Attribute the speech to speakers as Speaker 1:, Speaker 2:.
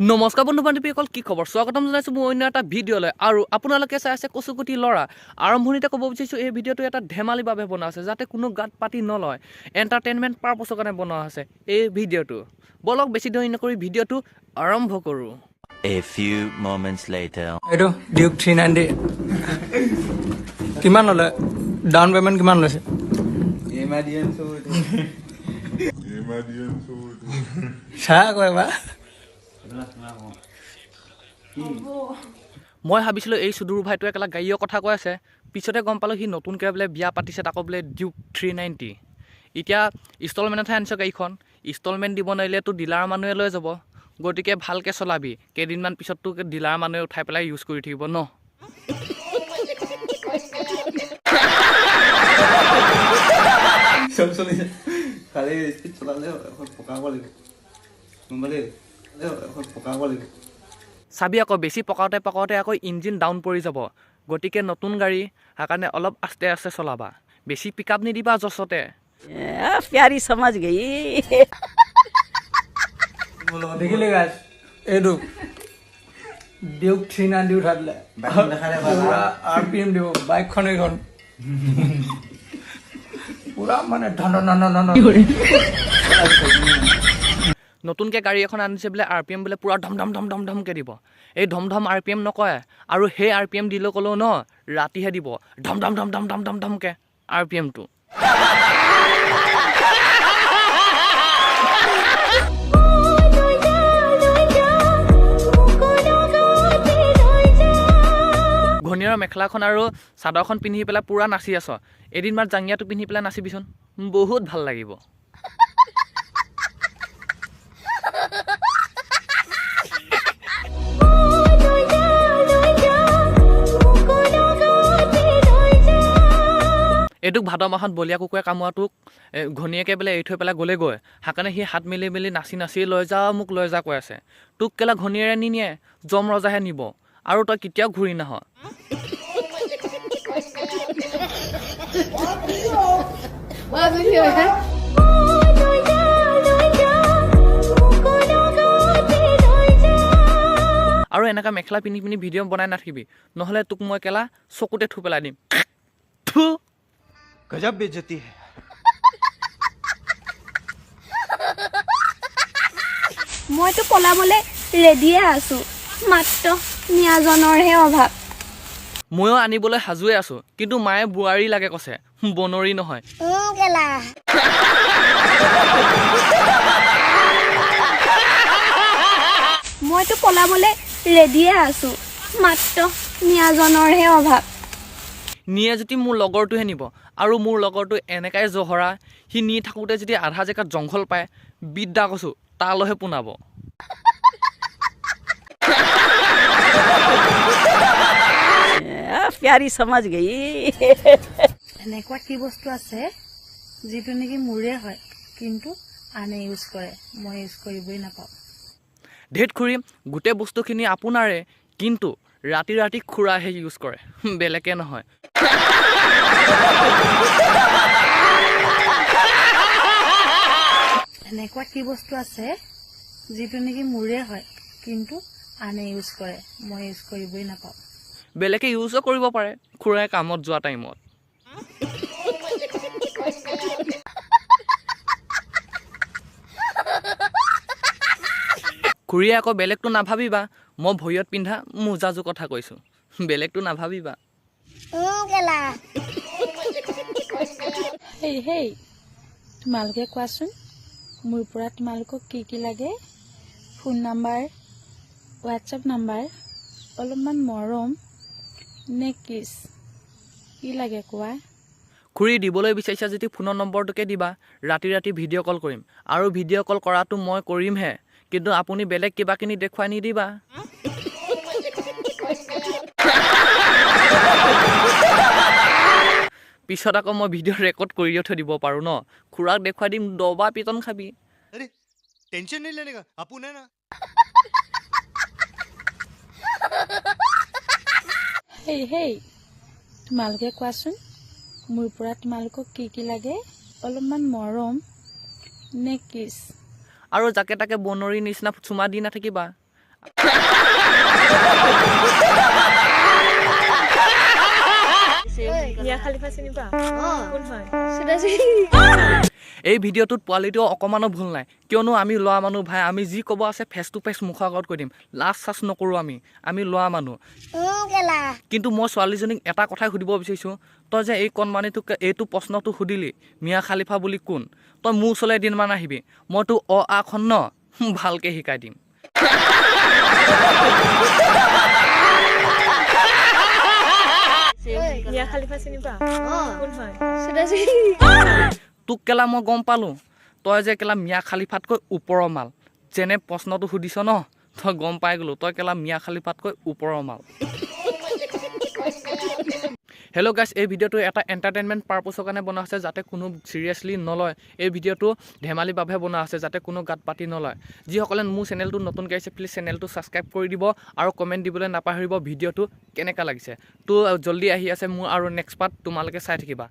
Speaker 1: নমস্কাৰ বন্ধু বান্ধৱীসকল, কি খবৰ? স্বাগতম জনাইছোঁ মোৰ অন্য এটা ভিডিঅ'লৈ। আৰু আপোনালোকে চাই আছে কচুগুটি ল'ৰা। আৰম্ভণিতে ক'ব বিচাৰিছোঁ, এই ভিডিঅ'টো এটা ধেমালিৰ বাবে বনোৱা আছে, যাতে কোনো গাত পাতি নলয়। এণ্টাৰটেইনমেণ্ট পাৰ্পছৰ কাৰণে বনোৱা হৈছে এই ভিডিঅ'টো। ব'লক, বেছি দেৰি নকৰি ভিডিঅ'টো আৰম্ভ কৰোঁ।
Speaker 2: A few moments later.
Speaker 3: এইটো ডিউক 390 কিমান ল'লে? ডাউন পে'মেণ্ট কিমান লৈছে? চাহ আকৌ এবাৰ।
Speaker 1: মই ভাবিছিলোঁ এই চুদুৰ ভাইটোৱে কেলা গাড়ীৰ কথা কৈ আছে, পিছতে গম পালোঁ সি নতুনকৈ বোলে বিয়া পাতিছে, তাকো বোলে ডিউক 390। এতিয়া ইনষ্টলমেণ্টতহে আনিছ গাড়ীখন, ইনষ্টলমেণ্ট দিব নোৱাৰিলেতো ডিলাৰ মানুহে লৈ যাব। গতিকে ভালকৈ চলাবি, কেইদিনমান পিছততো ডিলাৰ মানুহে উঠাই পেলাই ইউজ কৰি থাকিব ন।
Speaker 4: চব চলিছে, খালি স্পীড চলালে এখন পকাব লাগিব, গম পালি? এখন পকাব লাগিব।
Speaker 1: চাবি আকৌ, বেছি পকাওঁতে পকাওঁতে আকৌ ইঞ্জিন ডাউন পৰি যাব। গতিকে নতুন গাড়ী, সেইকাৰণে অলপ আস্তে আস্তে চলাবা, বেছি পিক আপ নিদিবা যচতে।
Speaker 5: प्यारी समझ गई।
Speaker 3: দেখিলে গাইছ, এইটো ডিউক 390 উঠাই দিলে, পুৰা আৰ পি এম দিব বাইকখন। এইখন পুৰা মানে ধন ধন ধন ধন।
Speaker 1: নতুনকৈ গাড়ী এখন আনিছে বোলে, আৰ পি এম বোলে পূৰা ধম ধম ধম ধম ধমকৈ দিব। এই ধম ধম আৰ পি এম নকয় আৰু, সেই আৰ পি এম দিলেও ক'লেও ন ৰাতিহে দিব ধম ধম ধম ধম ধম ধম ধমকৈ আৰ পি এমটো। ঘনীয়াৰ মেখেলাখন আৰু চাদৰখন পিন্ধি পেলাই পূৰা নাচি আছ, এদিনমান জাঙিয়াটো পিন্ধি পেলাই নাচিবিচোন, বহুত ভাল লাগিব। এইটোক ভাদ মাহত বলীয়া কুকুৰে কামোৰাটোক ঘৈণীয়েকে বোলে এৰি থৈ পেলাই গ'লেগৈ, সেইকাৰণে সি হাত মেলি মেলি নাচি নাচি লৈ যা মোক লৈ যা কৈ আছে। তোক কেলা ঘৈণীয়েৰে নিনিয়ে, যম ৰজাহে নিব, আৰু তই কেতিয়াও ঘূৰি নাহ। আৰু এনেকুৱা মেখেলা পিন্ধি পিন্ধি ভিডিঅ' বনাই নাথাকিবি, নহ'লে তোক মই কেলা চকুতে থু পেলাই দিম। থু।
Speaker 4: গজব বেজতি হে।
Speaker 6: মইতো পলাবলৈ ৰেডিয়ে আছো, মাত্ৰ নিয়াজনৰহে অভাৱ।
Speaker 1: ময়ো আনিবলৈ সাজুৱে আছো, কিন্তু মায়ে বোৱাৰী লাগে কৈছে, বনৰী নহয়।
Speaker 6: মইতো পলাবলৈ ৰেডিয়ে আছো, মাত্ৰ নিয়াজনৰহে অভাৱ।
Speaker 1: নিয়ে যদি মোৰ লগৰটোহে নিব, আৰু মোৰ লগৰটো এনেকাই জহৰা, সি নি থাকোঁতে যদি আধা জেগাত জংঘল পায়, বিদ্যা কৈছোঁ তালৈহে পোনাব।
Speaker 5: प्यारी समझ गई।
Speaker 7: এনেকুৱা কি বস্তু আছে যিটো নেকি মোৰে হয়, কিন্তু আনে ইউজ কৰে, মই ইউজ কৰিবই নাপাওঁ?
Speaker 1: ধেত খুৰী, গোটেই বস্তুখিনি আপোনাৰে, কিন্তু ৰাতি ৰাতি খুৰাহে ইউজ কৰে, বেলেগে নহয়।
Speaker 7: এনেকুৱা কি বস্তু আছে যিটো নেকি মোৰে হয়, কিন্তু আনে ইউজ কৰে, মই ইউজ কৰিবই নাপাওঁ?
Speaker 1: বেলেগে ইউজো কৰিব পাৰে খুৰাই কামত যোৱা টাইমত। খুৰীয়ে আকৌ বেলেগটো নাভাবিবা, মই ভৰিত পিন্ধা মোজাযোৰ কথা কৈছোঁ, বেলেগটো নাভাবিবা।
Speaker 7: হেই হেই, তোমালোকে কোৱাচোন, মোৰ পৰা তোমালোকক কি কি লাগে? ফোন নাম্বাৰ, হোৱাটছআপ নাম্বাৰ, অলপমান মৰম নে কিছ, কি লাগে কোৱা?
Speaker 1: খুৰী, দিবলৈ বিচাৰিছা যদি ফোনৰ নম্বৰটোকে দিবা, ৰাতি ৰাতি ভিডিঅ' কল কৰিম। আৰু ভিডিঅ' কল কৰাটো মই কৰিমহে, কিন্তু আপুনি বেলেগ কিবাকিনি দেখুৱাই নিদিবা। পিছত আকৌ মই ভিডিঅ' ৰেকৰ্ড কৰিও থৈ দিব পাৰোঁ ন, খুৰাক দেখুৱাই দিম, দবা পিটন খাবি।
Speaker 4: আৰে টেনশ্যন नहीं लेने का, अपन है ना।
Speaker 7: হেই হেই, তোমালোকে কোৱাচোন, মোৰ পৰা তোমালোকক কি কি লাগে? অলপমান মৰম নে কিছ?
Speaker 1: আৰু যাকে তাকে বনৰীৰ নিচিনা চুমা দি নাথাকিবা। এই ভিডিঅ'টোত পোৱালিটো অকণমানো ভুল নাই, কিয়নো আমি ল'ৰা মানুহ ভাই, আমি যি ক'ব আছে ফেচ টু ফেচ মুখৰ আগত কৈ দিম, লাজ চাজ নকৰোঁ আমি, আমি ল'ৰা মানুহ। কিন্তু মই ছোৱালীজনীক এটা কথাই সুধিব বিচাৰিছোঁ, তই যে এই কণমানিটোক এইটো প্ৰশ্নটো সুধিলি মিয়া খালিফা বুলি কোন, তই মোৰ ওচৰলৈ এদিনমান আহিবি, মই তোক অ আ খন ন ভালকৈ শিকাই দিম। তোক কেলা মই গম পালোঁ, তই যে কেলা মিয়া খালিফাতকৈ ওপৰৰ মাল, যেনে প্ৰশ্নটো সুধিছ ন, তই গম পাই গ'লো তই কেলা মিয়া খালিফাতকৈ ওপৰৰ মাল। হেল্ল' গাইছ, এই ভিডিঅ'টো এটা এণ্টাৰটেইনমেণ্ট পাৰ্পছৰ কাৰণে বনোৱা হৈছে, যাতে কোনো চিৰিয়াছলি নলয়। এই ভিডিঅ'টো ধেমালিৰ বাবেহে বনোৱা হৈছে, যাতে কোনো গাত পাতি নলয়। যিসকলে মোৰ চেনেলটো নতুনকৈ আহিছে, প্লিজ চেনেলটো ছাবস্ক্ৰাইব কৰি দিব আৰু কমেণ্ট দিবলৈ নাপাহৰিব ভিডিঅ'টো কেনেকুৱা লাগিছে। তো জল্দি আহি আছে মোৰ আৰু নেক্সট পাৰ্ট, তোমালোকে চাই থাকিবা।